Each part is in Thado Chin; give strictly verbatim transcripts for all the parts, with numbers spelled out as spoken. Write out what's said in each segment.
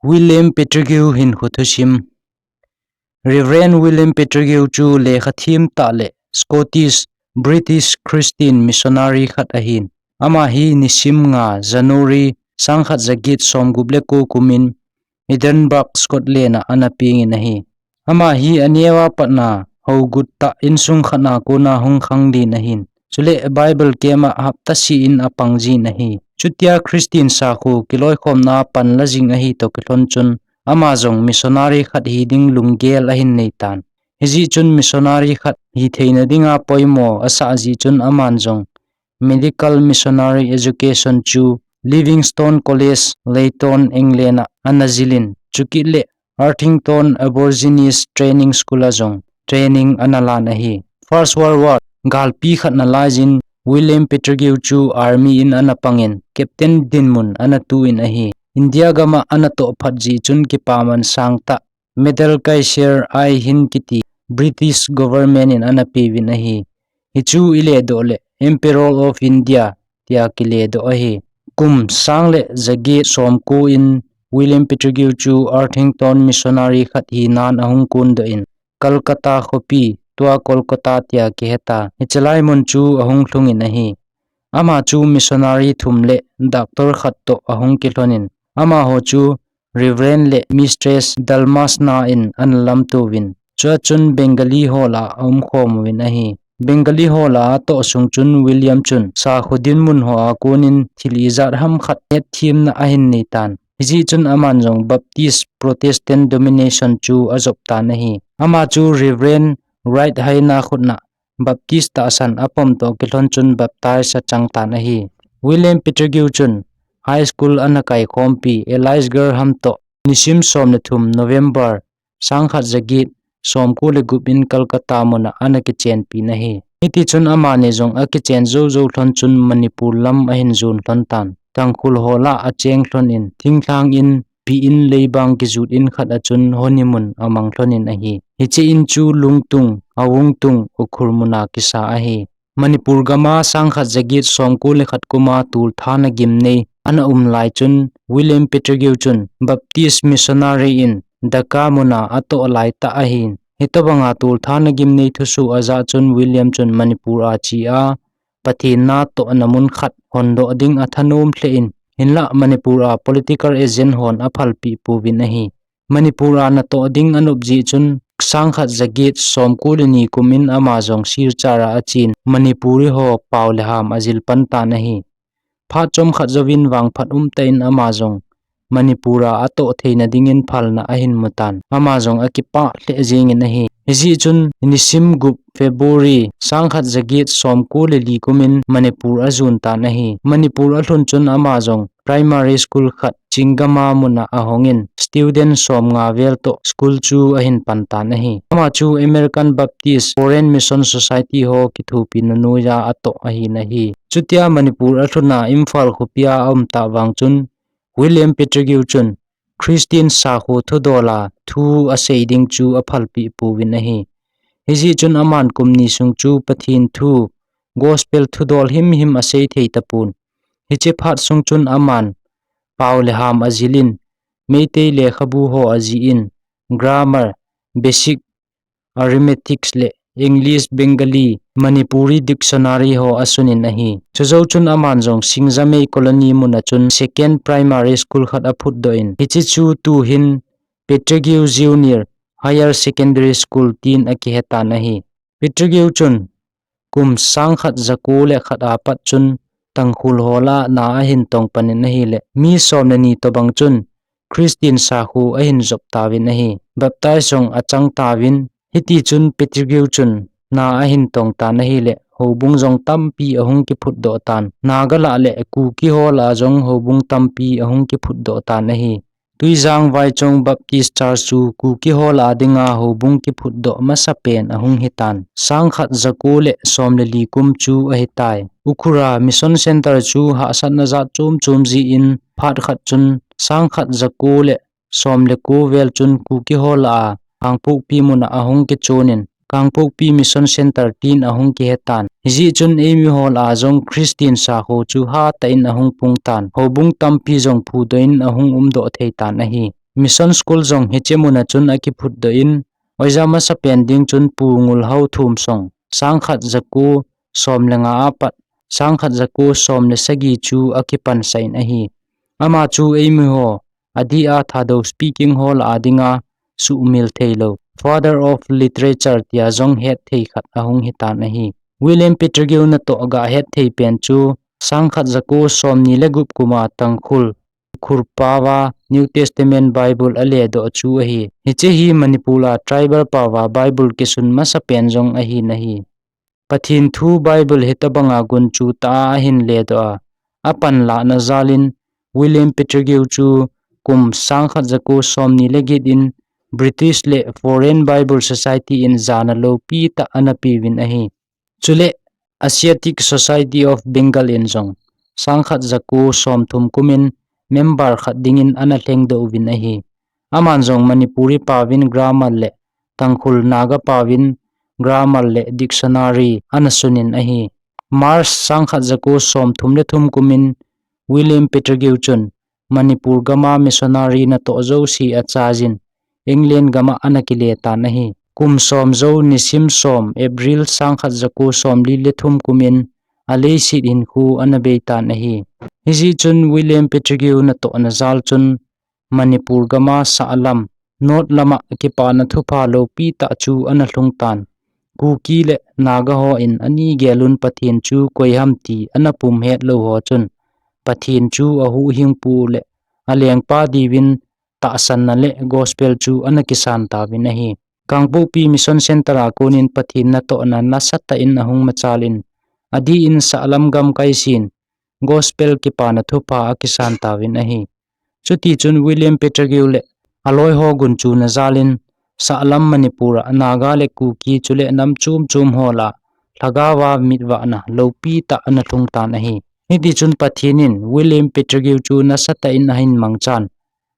William Pettigrew hinkho thusim. Reverend William Pettigrew chu lekha thiem tah le Scottish, British Christian missionary khat ahin. Ama hi nisim nga January sangkhat jaget somgup le ko kumin Edinburgh, Scotland a ana pengin ahi. Ama hi aneo a patna hogut tah insung khat a kona hung khanglen ahin. Chule Bible camp a hapta seh in apang jin ahi. Chutia Christian sakho kiloikhomna a panla jing ahi toh kilhon chun ama jong missionary khat hiding lunggel ahin neitan. Hijeh chun missionary khat hitheina dinga poimo asah jeh chun aman jong medical missionary education chu Livingstone College, Leyton, England a ana jilin, chukit le Arthington Aborigines Training School a jong training ana lan ahi. First World War galpi khat nalaijin William Pettigrew chu army in ana pangin captain dinmun ana tuin ahi. India gam a ana toh phat jeh chun kipaman sangtah Medal Kaiser-i-Hind kiti British government in ana peuvin ahi. Hichu iledoh le Emperor of India tia kiledoh ahi. Kum sang le jaget somko in William Pettigrew chu Arthington missionary khat hinan ahung kondoh in Calcutta khopi, tua Kolkata tia kiheta, hichelai mun chu ahung lhungin ahi. Ama chu missionary thum le doctor khat toh ahung kilhonin, amaho chu Reverend le Mistress Dalmasna in ana lamtouvin, chua chun Bengali ho lah a aumkhom uvin ahi. Bengali ho lah a atoh sung chun William chun sakho dinmun hoa konin thil ijat hamkhat hetthiemna ahin neitan. Hijeh chun aman jong Baptist Protestant domination chu ajop tan ahi. Ama chu Reverend Wright Hina khutna Baptist tahsan apom toh kilhon chun baptize achang tan ahi. William Pettigrew chun high school ana kaikhompi Alice Graham toh nisim som le thum November sangkhat jaget somko le gup in Calcutta muna ana kichenpin ahi. Hitichun amani jong akichen joujou lhon chun Manipur lam ahin jon lhon tan. Tangkhul ho lah a acheng lhonin, thinglhang in, pi in, leibang kijut in khat a chun honeymoon amang lhonin ahi. Hiche in chu lungtung, awungtung, Ukhrul muna kisa ahi. Manipur gam a sangkhat jaget somko le khat kum a tolthana gimnei ana um lai chun William Pettigrew chun Baptist missionary in Dhaka muna atoh laitah ahin. Hitobanga tolthana gimnei thusoh ajah chun William chun Manipur a che a Pathen natohna mun khat hondoh ding athanom lheh in, hinlah Manipur a political agent hon aphalpeh pouvin ahi. Manipur a natoh ding anop jeh chun sangkhat jaget somko le ni kum in ama jong Silchar a achen Manipuri ho pao le ham ajil pan tan ahi. Phat chomkhat jouvin vangphat umtah in ama jong Manipur a atoh theina dingin phalna ahin mutan. Ama jong akipah lheh jengin ahi. Hijeh chun nisim gup February sangkhat jaget somko le li kum in Manipur ajon tan ahi. Manipur alhun chun ama jong primary school khat Chingama muna ahongin student somnga vel toh school chu ahin pan tan ahi. Ama chu American Baptist Foreign Mission Society ho kithopina noiya atoh ahin ahi. Chutia Manipur alhun a Imphal khopia aum tah vang chun William Pettigrew chun Christian sakho thudol a thu asei ding chu aphalpeh pouvin ahi. Hijeh chun aman kum ni sung chu Pathen thu, gospel thudol himhim asei thei tapon. Hiche phat sung chun aman pao le ham ajilin, Meitei lekhabu ho ajihin, grammar, basic arithmetics le English, Bengali, Manipuri dictionary ho asunin ahi. Chujou chun aman jong Singjamei colony muna chun second primary school khat aphutdoh in, hiche chu tuhin Pettigrew Junior Higher Secondary School tin akihetan ahi. Pettigrew chun kum sangkhat jako le khat apat chun Tangkhul ho lah a na ahin tong panin ahile, mi som le ni tobang chun Christian sakho ahin jop tauvin ahi. Baptize jong achang tauvin, hitichun Pettigrew chun na ahin tong tan ahile, houbung jong tampi ahung kiphutdoh tan. Naga lah le Kuki ho lah a jong houbung tampi ahung kiphutdoh tan ahi. Tuijang Vaichong Baptist Church chu Kuki ho lah a dinga houbung kiphutdoh masapen ahung hitan. Sangkhat jako le som le li kum chu ahitai. Ukhrul a Mission Center chu hahsatna jat chom chom jeh in phat khat chun sangkhat jako le som le ko vel chun Kuki ho lah a Kangpokpi muna ahung kichonin Kangpokpi Mission Center tin ahung kihetan. Hijeh chun eimi ho lah a jong Christian sakho chu hatah in ahung pung tan. Houbung tampi jong phudoh in ahung umdoh thei tan ahi. Mission School jong hiche mun a chun akiphutdoh in, oja masapen ding chun Pu Ngulhao Thumsong, sangkhat jako som le nga apat sangkhat jako som le sagi chu akipansah in ahi. Ama chu eimi ho, adeh a Thadou speaking ho lah a dinga suhmil theilou, Father of Literature tia jong hetthei khat ahung hitan ahi. William Pettigrew natoh gah hetthei pen chu sangkhat jako somni le gup kum a Tangkhul Khurpao a New Testament Bible aledoh chu ahi. Hiche hi Manipur a tribal pao a Bible kisun masapen jong ahin ahi. Pathen thu Bible hitobanga gunchu tah a ahin ledoh a, apanlahna jal in William Pettigrew chu kum sangkhat jako somni le get in British le Foreign Bible Society in jana loupitah ana peuvin ahi. Chule Asiatic Society of Bengal in jong sangkhat jako somthum kum in member khat dingin ana lhengdoh uvin ahi. Aman jong Manipuri paovin grammar le Tangkhul Naga paovin grammar le dictionary ana sunin ahi. March sangkhat jako somthum le thum kum in William Pettigrew chun Manipur gam a missionary natoh jouse acharge in England gam a ana kile tan ahi. Kum som jou nisim som April sangkhat jako somli le thum kum in aleiset hinkho ana beitan ahi. Hijeh chun William Pettigrew natohna jal chun Manipur gam a sahlam, North lam a kipana thupha loupitah chu ana lhungtan. Kuki le Naga hon ani gelun Pathen chu koiham ti ana pumhet lou ho chun Pathen chu ahuhhingpu le alengpa diuvin tahsanna le gospel chu ana kisan tauvin ahi. Kangpokpi Mission Center a konin Pathen natohna nasatah in ahung machal in, adeh in sahlam gamkai sen gospel kipana thupha akisan tauvin ahi. Chutichun William Pettigrew le aloiho gunchuna jal in sahlam Manipur a Naga le Kuki chule nam chom chom ho lah a lhagao a mitvahna loupitah ana lhungtan ahi. Hitichun Pathen in William Pettigrew chu nasatah in ahin mangchan,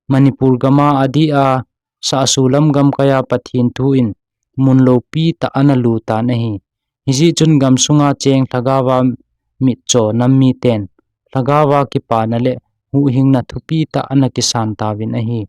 Manipur gam a adeh a sahsulam gamkai a Pathen thu in mun loupitah ana lutan ahi. Hijeh chun gamsunga cheng lhagao a mitcho nam miten lhagao a kipana le huhhingna thupitah ana kisan tauvin ahi.